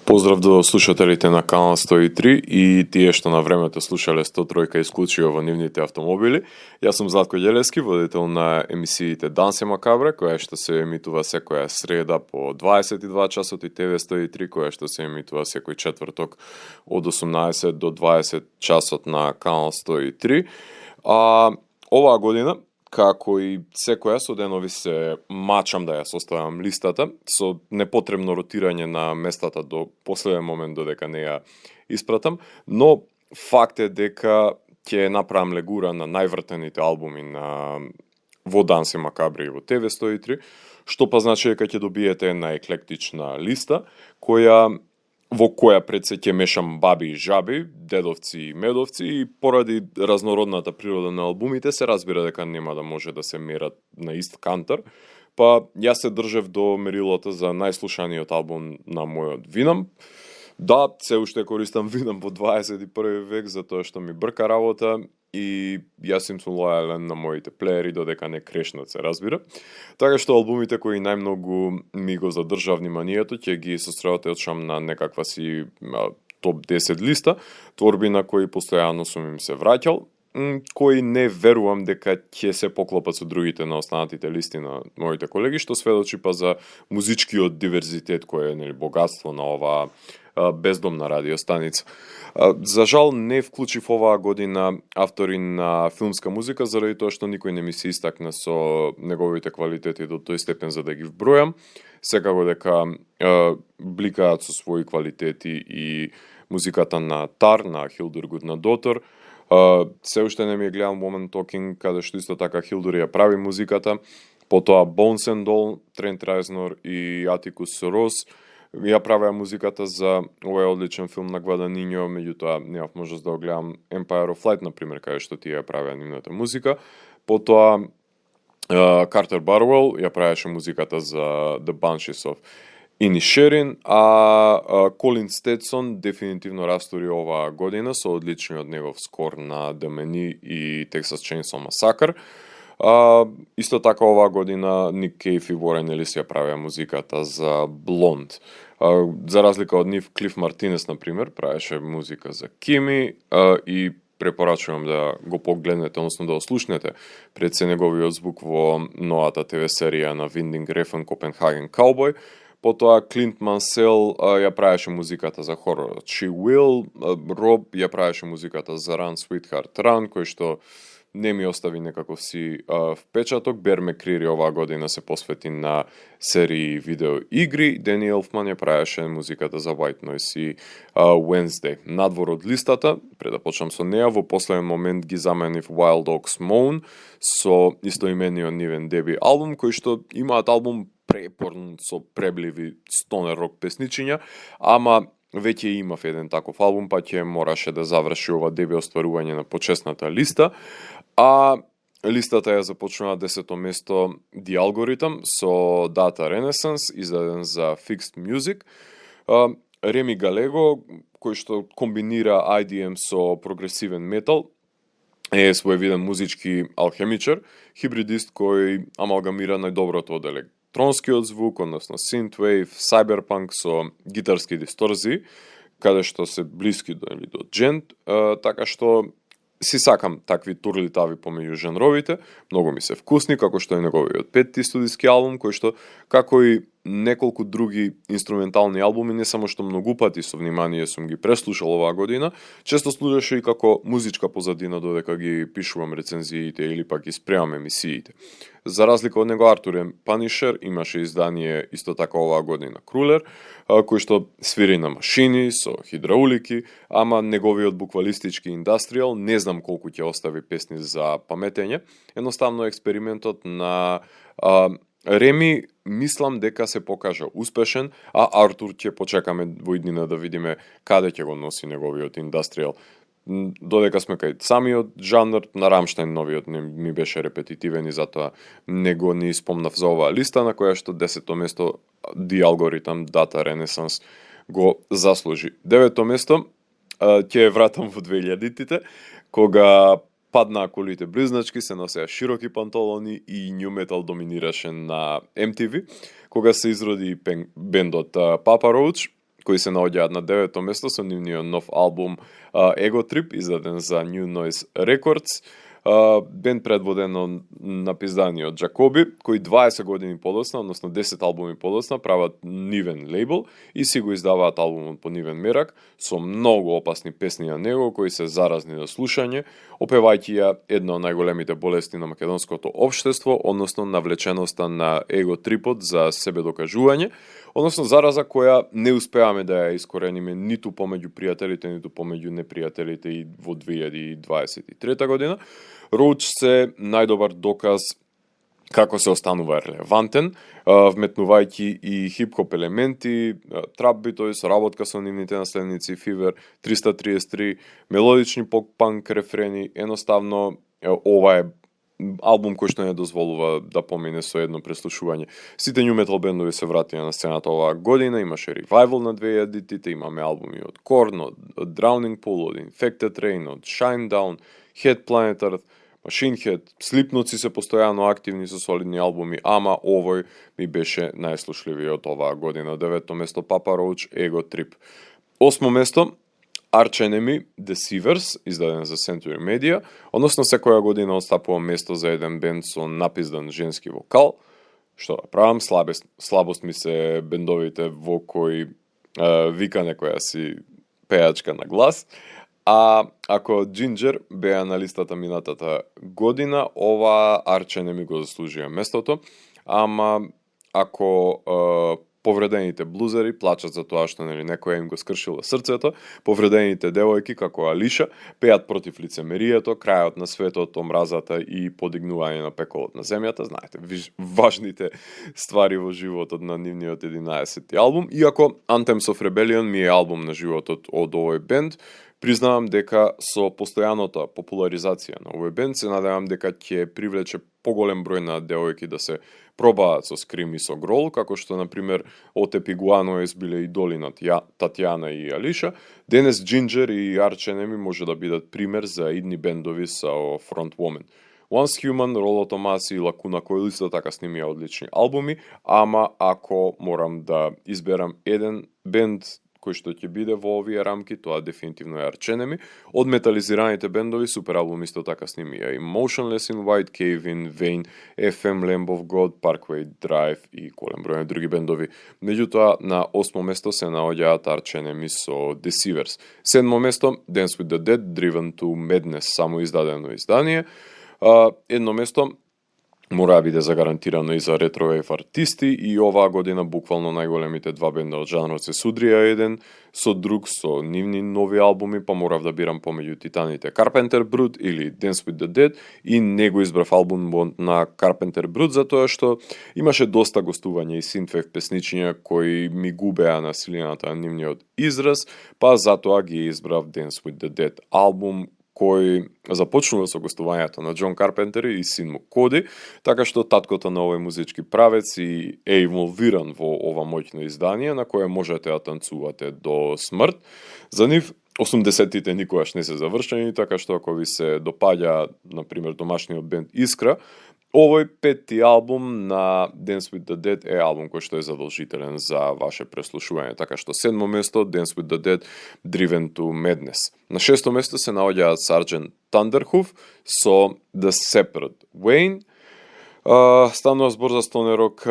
Поздрав до слушателите на Канал 103 и тие што на времето слушале 103 исклучиво во нивните автомобили. Јас сум Златко Ѓелевски, водител на емисиите Дансе Макабре, која што се емитува секоја среда по 22 часот, и ТВ 103, која што се емитува секој четврток од 18 до 20 часот на Канал 103. Оваа година, како и секоја, со денови се мачам да ја составам листата, со непотребно ротирање на местата до последен момент додека не ја испратам, но факт е дека ќе направам легура на највртените албуми во Дансе Макабри и во ТВ 103, што па значи дека ќе добиете една еклектична листа, во која пред се ќе мешам баби и жаби, дедовци и медовци, и поради разнородната природа на албумите се разбира дека нема да може да се мерат на ист кантар, па јас се држев до мерилото за најслушаниот албум на мојот Винам. Да, се уште користам Винам во 21 век, затоа што ми брка работа и јас им сум лојален на моите плеери додека не крешнат, се разбира. Така што албумите кои најмногу ми го задржаа вниманието ќе ги сосредоточам на некаква си топ 10 листа, творби на кои постојано сум им се враќал, кои не верувам дека ќе се поклопат со другите на останатите листи на моите колеги, што сведочи па за музичкиот диверзитет кој е богатство на оваа бездомна радиостаница. За жал не вклучив оваа година автори на филмска музика, заради тоа што никој не ми се истакна со неговите квалитети до тој степен за да ги вбројам. Секако дека бликаат со своји квалитети и музиката на Тар, на Hildur Gudnadottir. Се уште не ми е гледам Woman Talking, каде што исто така Hildur ја прави музиката. Потоа Bones and All, Трент Резнор и Atticus Ross ја правеа музиката за овој одличен филм на Гваданињо, меѓутоа немав можност да го гледам Empire of Light, например, каде што тие ја правеа нивната музика. Потоа Картер Баруел ја правеше музиката за The Banshees of Inisherin, а Колин Стедсон дефинитивно растури оваа година со одличниот негов скор на The Menu и Texas Chainsaw Massacre. Исто така оваа година Ник Кейв и Ворен Елис ја правеа музиката за Блонд. За разлика од нив, Клиф Мартинес, например, правеше музика за Кими и препорачувам да го погледнете, односно да ослушнете пред се неговиот звук во новата ТВ серија на Winding Refn Copenhagen Cowboy. Потоа Клинт Мансел ја правеше музиката за хоророт She Will, Роб ја правеше музиката за Run Sweetheart Run, кој што не ми остави некаков си впечаток. Бер Мекрири оваа година се посвети на серии видео игри. Дени Елфман ја правеше музиката за White Noise и Wednesday. Надвор од листата, пред да почнам со неа, во последен момент ги заменив Wild Oaks Moan со истоимениот нивен деби албум, кој што имаат албум препорн со пребливи стонер рок песничиња, ама веќе имав еден таков албум, па ќе мораше да заврши ова деби остварување на почесната листа. А листата ја започнува 10-то место The Algorithm со Data Renaissance, издаден за Fixed Music. Реми Галего, кој што комбинира IDM со прогресивен метал, е своевиден музички алхемичар, хибридист кој амалгамира најдоброто од електронскиот звук, односно synthwave, cyberpunk со гитарски дисторзии, каде што се блиски до джент, така што си сакам такви турлитави помеѓу жанровите, многу ми се вкусни, како што е неговиот петти студиски албум, кој што, како и неколку други инструментални албуми, не само што многу пати со внимание сум ги преслушал оваа година, често служеше и како музичка позадина додека ги пишувам рецензиите или пак ги спремам емисиите. За разлика од него, Артур Панишер имаше издание исто така оваа година Крулер, кој што свири на машини со хидраулики, ама неговиот буквалистички индастријал не знам колку ќе остави песни за паметење. Едноставно експериментот на Реми мислам дека се покажа успешен, а Артур ќе почекаме во иднина да видиме каде ќе го носи неговиот индастријал. Додека сме кај самиот жанр, на Рамштайн новиот ми беше репетитивен и затоа не го ни спомнав за оваа листа, на која што 10-то место The Algorithm Data Renaissance го заслужи. 9-то место ќе вратам во 2000-тите, кога паднаа колите близначки, се носеа широки панталони и нью метал доминираше на MTV, кога се изроди бендот Papa Roach, кои се наоѓаат на 9-то место со нивниот нов албум Ego Trip, издаден за New Noise Records. Бенд предводен на пизданиот Джакоби, кои 20 години подоцна, односно 10 албуми подоцна, прават нивен лейбл и си го издаваат албумот по нивен мерак, со многу опасни песни на него, кои се заразни за слушање, опевајќи ја една од најголемите болести на македонското општество, односно навлеченоста на его трипот за себе докажување, односно зараза која не успеаме да ја искорениме ниту помеѓу пријателите, ниту помеѓу непријателите и во 2023 година. Роуч се најдобар доказ како се останува релевантен, вметнувајќи и хип-хоп елементи, трап битови со работка со нивните наследници Fever 333, мелодични поп-панк рефрени, едноставно ова е албум кој што не дозволува да помине со едно преслушување. Сите ню метал бендови се вратија на сцената оваа година, имаше ревайвал на 2000-тите, имаме албуми од Korn, од Drowning Pool, од Infected Rain, од Shinedown, Head Planet Earth, Machine Head, Slipknot се постојано активни со солидни албуми, ама овој ми беше најслушливиот оваа година. 9-то место Papa Roach, Ego Trip. 8-мо место Arch Enemy, Deceivers, издаден за Century Media, односно секоја година отстапува место за еден бенд со напиздан женски вокал. Што да правам, слабост ми се бендовите во кои вика некоја си пејачка на глас. А ако Ginger беа на листата минатата година, ова Arch Enemy го заслужија местото, ама ако повредените блузери плачат за тоа што некоја им го скршила срцето, повредените девојки како Алиша пеат против лицемерието, крајот на светот, омразата и подигнување на пеколот на земјата, знаете, важните ствари во животот на нивниот 11-ти албум, иако Anthems of Rebellion ми е албум на животот од овој бенд. Признавам дека со постојаната популаризација на овој бенд се надевам дека ќе привлече поголем број на девојки да се пробаат со Скрим и со Грол, како што, например, Отеп и Гуаноес биле идоли на Татјана и Алиша. Денес Ginger и Arch Enemy може да бидат пример за идни бендови со фронтвомен. Once Human, Роло Томаси и Лакуна, кои исто така снимија одлични албуми, ама ако морам да изберам еден бенд кој што ќе биде во овие рамки, тоа дефинитивно е Arch Enemy. Од метализираните бендови супер албум исто така снимија и Motionless in White, Cave in, Vain, FM, Lamb of God, Parkway Drive и голем број на други бендови. Меѓутоа, на 8-мо место се наоѓаат Arch Enemy со Deceivers. 7-мо место Dance with the Dead, Driven to Madness, само издадено издание. Едно место мора да биде загарантирано и за ретро-вейв артисти и оваа година буквално најголемите два бенда од жанрот се судрија еден со друг со нивни нови албуми, па морав да бирам помеѓу титаните Carpenter Brut или Dance with the Dead и не го избрав албумот на Carpenter Brut затоа што имаше доста гостување и синтвейв песничиња кои ми губеа на силината на нивниот израз, па затоа ги избрав Dance with the Dead албум кој започнува со гостувањето на Џон Карпентер и син му Коди, така што таткото на овој музички правец и е инволвиран во ова моќно издание на кое можете да танцувате до смрт. За нив 80-тите никогаш не се завршени, така што ако ви се допаѓа, например, домашниот бенд Искра, овој петти албум на Dance with the Dead е албум кој што е задолжителен за ваше преслушување, така што 7-мо место Dance with the Dead, Driven to Madness. На 6-то место се наоѓаат Sgt. Thunderhoof со The Separate Wayne. Станува збор за стонерок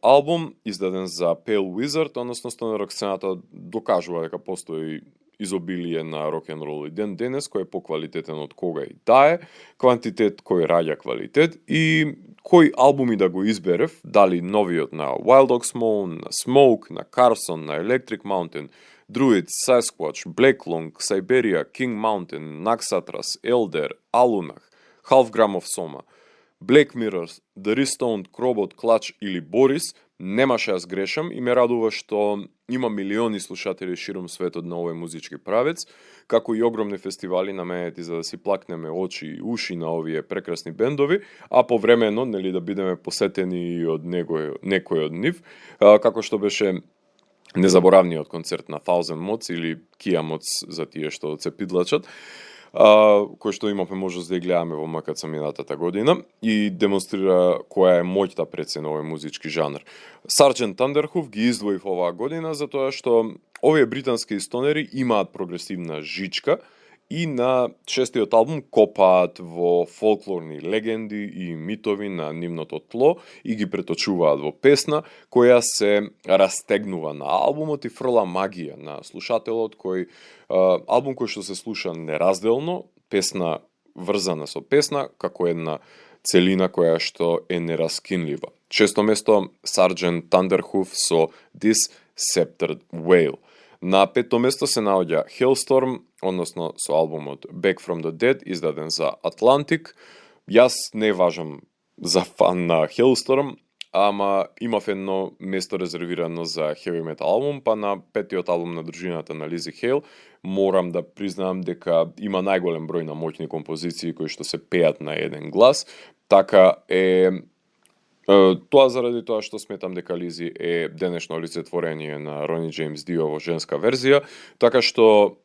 албум, издаден за Pale Wizard, односно стонерок сцената докажува дека постои изобилие на рок-н-рол и ден денес, кој е поквалитетен од кога и да е, квантитет кој раѓа квалитет и кои албуми да го изберев, дали новиот на Wild Ox Moan, на Smoke, на Carson, на Electric Mountain, Druid, Sasquatch, Black Lung, Siberia, King Mountain, Naxatras, Elder, Alunach, Half Gram of Soma, Black Mirrors, The Restoned, Крobot, Clutch или Борис, немаше да сгрешам и ме радува што има милиони слушатели широм светот на овој музички правец, како и огромни фестивали наменети за да си плакнеме очи и уши на овие прекрасни бендови, а повремено нели да бидеме посетени и од некој од нив, како што беше незаборавниот концерт на Thousand Mods или Kia Mods за тие што се пидлачат. кој што имавме можност да ја гледаме во МКЦ минатата година и демонстрира која е моќта пред се на овој музички жанр. Сарџент Тандерхуф ги издвоив оваа година затоа што овие британски стонери имаат прогресивна жичка и на шестиот албум копаат во фолклорни легенди и митови на нивното тло и ги преточуваат во песна која се растегнува на албумот и фрла магија на слушателот кој албум кој што се слуша неразделно, песна врзана со песна како една целина која што е нераскинлива. Шесто место Сарџент Тандерхуф со This Sceptered Whale. На петто место се наоѓа Hellstorm, односно со албумот Back from the Dead, издаден за Atlantic. Јас не важам за фан на Hellstorm, ама имав едно место резервирано за heavy metal албум, па на петиот албум на дружината на Лизи Хейл морам да признам дека има најголем број на моќни композиции кои што се пеат на еден глас, така е тоа заради тоа што сметам дека Лизи е денешно олицетворение на Рони Джеймс Дио во женска верзија, така што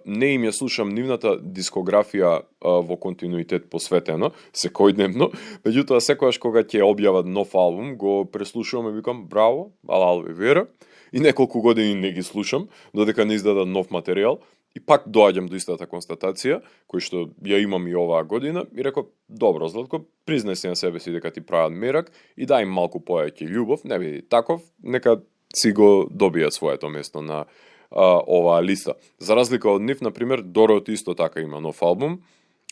не им ја слушам нивната дискографија во континуитет посветено, секојдневно, меѓутоа секогаш кога ќе објават нов албум, го преслушувам и викам браво, алалви вера, и неколку години не ги слушам, додека не издадат нов материјал, и пак доаѓам до истата констатација, кој што ја имам и оваа година, и реков, добро, Златко, признај си на себе си дека ти прават мерак и дај им малку повеќе љубов, не биди таков, нека си го добијат своето место на оваа листа. За разлика од нив, например, Дорот исто така има нов албум,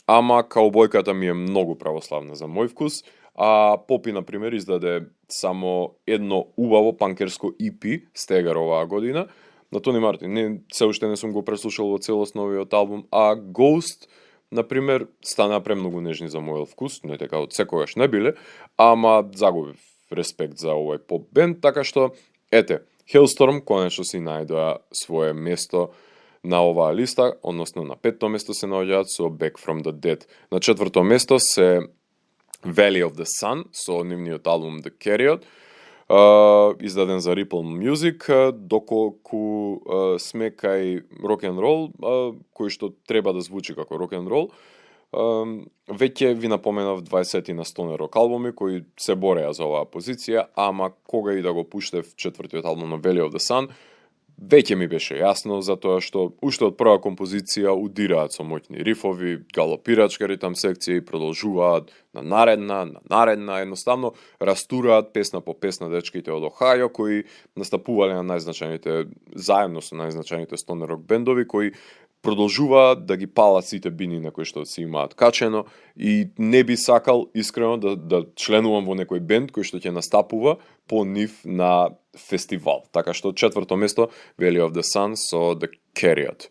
ама каубојката ми е многу православна за мој вкус, а Попи, например, издаде само едно убаво панкерско EP, Стегар оваа година, на Тони Мартин. Се уште не сум го преслушал во целост новиот албум, а Ghost, например, стана премногу нежни за мојот вкус, не дека од секогаш не биле, ама загубив респект за овој поп бенд, така што, ете, Hellstorm конечно си најдоа свое место на оваа листа, односно на петто место се наоѓаат со Back from the Dead. На четврто место се Valley of the Sun со нивниот албум The Carriot, издаден за Ripple Music, доколку сме кај рок-н-рол, кој што треба да звучи како рок-н-рол. Веќе ви напоменав 20 на стонер рок албуми кои се бореа за оваа позиција, ама кога и да го пуштев четвртиот албум на Valley of the Sun, веќе ми беше јасно, затоа што уште од прва композиција удираат со моќни рифови, галопирачка ритам секција и продолжуваат на наредна, едноставно растураат песна по песна дечките од Охајо кои настапувале на најзначајните, заедно со најзначајните стонер рок бендови кои продолжуваат да ги палат сите бини на кои што си имаат качено и не би сакал искрено да членувам во некој бенд кој што ќе настапува по нив на фестивал. Така што четврто место Valley of the Sun со The Carriot.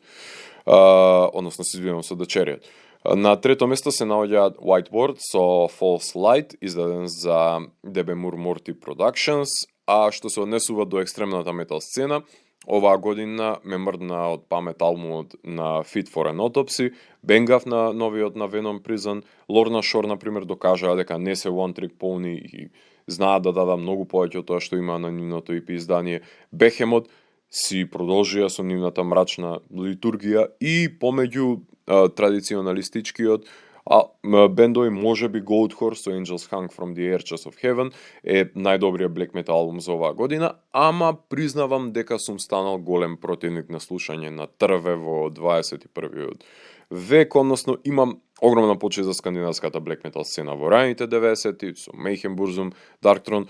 Односно се извинувам со The Chariot. На трето место се наоѓаат Whiteboard со False Light, издаден за DB Moore Morty Productions, а што се однесува до екстремната метал сцена, оваа година ме мрдна од памет албумот на Fit for an Autopsy, бенгав на новиот на Venom Prison, Lorna Shore, например, докажаа дека не се one trick pony и знаат да дадат многу повеќе од тоа што има на нивното EP издание. Behemoth си продолжија со нивната мрачна литургија и помеѓу традиционалистичкиот бендови, можеби Goatwhorse со Angels Hung from the Arches of Heaven е најдобриот black metal албум за оваа година, ама признавам дека сум станал голем противник на слушање на трве во 21. век, односно имам огромна почит за скандинавската black metal сцена во раните 90-ти, со Mayhem, Burzum, Darkthrone.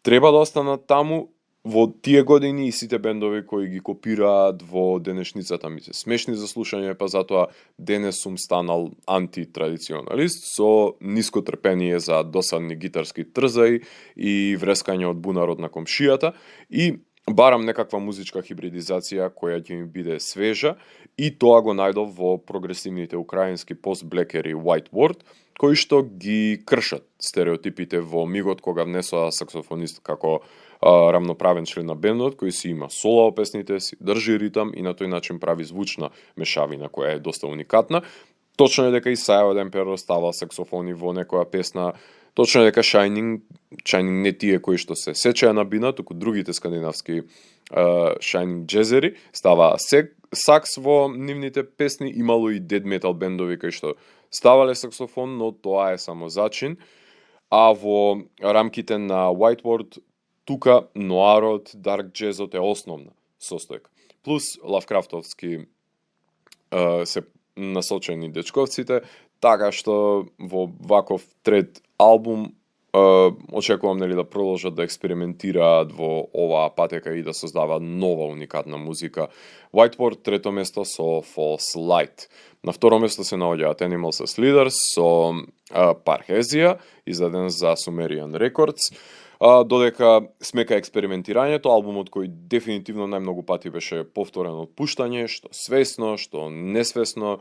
Треба да останат таму во тие години и сите бендови кои ги копираат во денешницата ми се смешни за слушање, па затоа денес сум станал антитрадиционалист со ниско трпение за досадни гитарски трзаи и врескање од бунарот на комшијата и барам некаква музичка хибридизација која ќе ми биде свежа и тоа го најдов во прогресивните украински пост-блекери Whiteboard, кои што ги кршат стереотипите во мигот кога внесоа саксофонист како рамноправен член на бендот, кој си има соло во песните, си држи ритам и на тој начин прави звучна мешавина која е доста уникатна. Точно е дека и Silent Emperor става саксофони во некоја песна, точно е дека Shining не тие кои што се сечеа на бина, туку другите скандинавски Shining джезери става сакс во нивните песни, имало и дед метал бендови кај што ставале саксофон, но тоа е само зачин. А во рамките на Whiteboard, тука ноарот, дарк джезот е основна состојка. Плюс лавкрафтовски се насочени дечковците, така што во ваков трет албум очекувам да продолжат да експериментираат во оваа патека и да создаваат нова уникатна музика. Whiteboard трето место со False Light. На второ место се наоѓаат Animals as Leaders со Parhesia, издаден за Sumerian Records. Додека смека експериментирањето, албумот кој дефинитивно најмногу пати беше повторено пуштање, што свесно, што несвесно,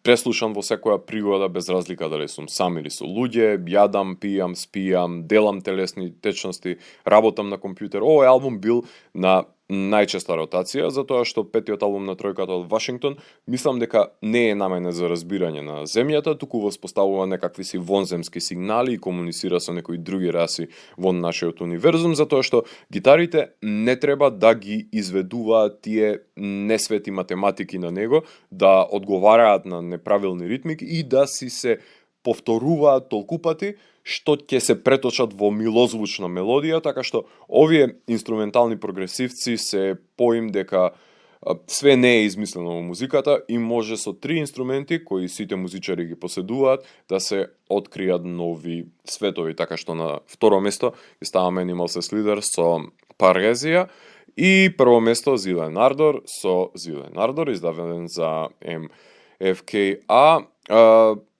преслушан во секоја пригода, без разлика дали сум сам или со луѓе, јадам, пијам, спијам, делам телесни течности, работам на компјутер. Овој албум бил на најчеста ротација, затоа што петиот албум на тројката од Вашингтон, мислам дека не е наменет за разбирање на земјата, туку воспоставува некакви си вонземски сигнали и комуницира со некои други раси во нашиот универзум, затоа што гитарите не треба да ги изведуваат тие несвети математики на него, да одговараат на неправилни ритмики и да си се повторуваат толку пати што ќе се преточат во милозвучна мелодија, така што овие инструментални прогресивци се поим дека све не е измислено во музиката и може со три инструменти кои сите музичари ги поседуваат да се откријат нови светови, така што на второ место ги ставаме Animals as Leaders со Parhesia и прво место Zealand Ardor со Zealand Ardor, издаден за MFKA.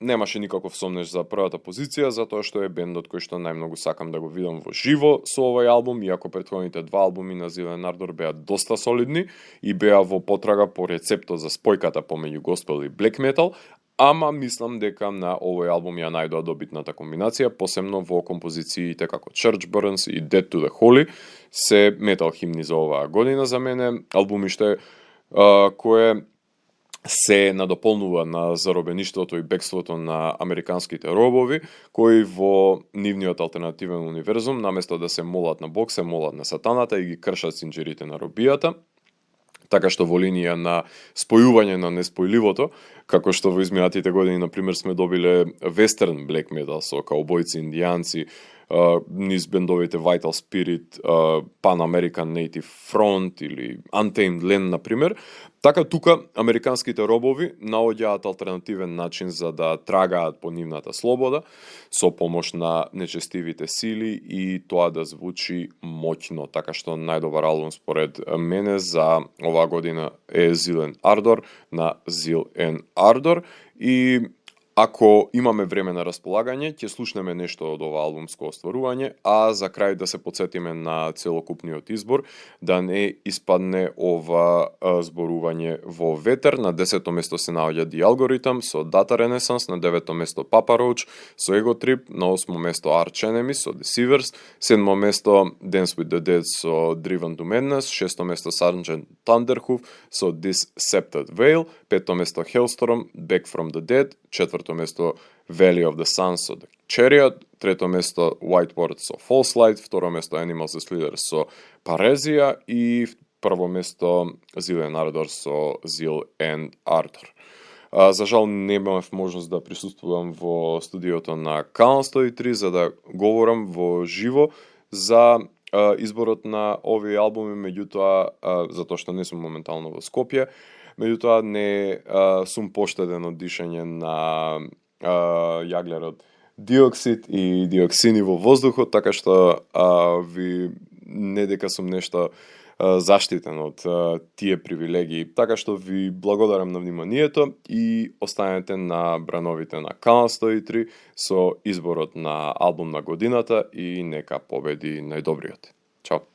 Немаше никаков сомнеш за првата позиција, затоа што е бендот кој што најмногу сакам да го видам во живо со овој албум, иако претходните два албуми на Zealand Ardor беа доста солидни и беа во потрага по рецептот за спојката помеѓу госпел и блек метал, ама мислам дека на овој албум ја најдоа добитната комбинација, посебно во композициите како Church Burns и Dead to the Holy, се метал химни за оваа година за мене, албумиште кое се надополнува на заробеништвото и бегството на американските робови, кои во нивниот алтернативен универзум, наместо да се молат на Бог, се молат на сатаната и ги кршат синџерите на робијата. Така што во линија на спојување на неспојливото, како што во изминатите години, например, сме добиле вестерн блек метал со каубојци, индијанци, низ бендовите Vital Spirit, Pan American Native Front или Untamed Land, например. Така тука американските робови наоѓаат алтернативен начин за да трагаат по нивната слобода со помош на нечестивите сили и тоа да звучи моќно. Така што најдобар албум според мене за оваа година е Zealand Ardor на Zealand Ardor и ако имаме време на располагање, ќе слушнеме нешто од ова албумско остварување, а за крај да се потсетиме на целокупниот избор, да не испадне ова зборување во ветер. На 10-то место се наоѓа The Algorithm со Data Renaissance, на 9-то место Papa Roach со Ego Trip, на 8-то место Arch Enemy со Deceivers, 7-то место Dance with the Dead со Driven to Madness, 6-то место Sergeant Thunderhoof со This Scepted Veil, 5-то место Hellstorm, Back from the Dead, 4-то место Valley of the Sun со The Chariot, 3-то место Whiteboard со False Light, 2-то место Animals as Leaders со Parhesia и прво место Zealand Ardor со Zealand Ardor. За жал немав можност да присуствувам во студиото на Канал 103 за да говорам во живо за изборот на овие албуми, меѓутоа затоа што не сум моментално во Скопје, меѓутоа не сум поштеден од дишање на јаглерод диоксид и диоксини во воздухот, така што ви не дека сум нешто заштитен од тие привилегии. Така што ви благодарам на вниманието и останете на брановите на Канал 103 со изборот на албум на годината и нека победи најдобриот. Чао!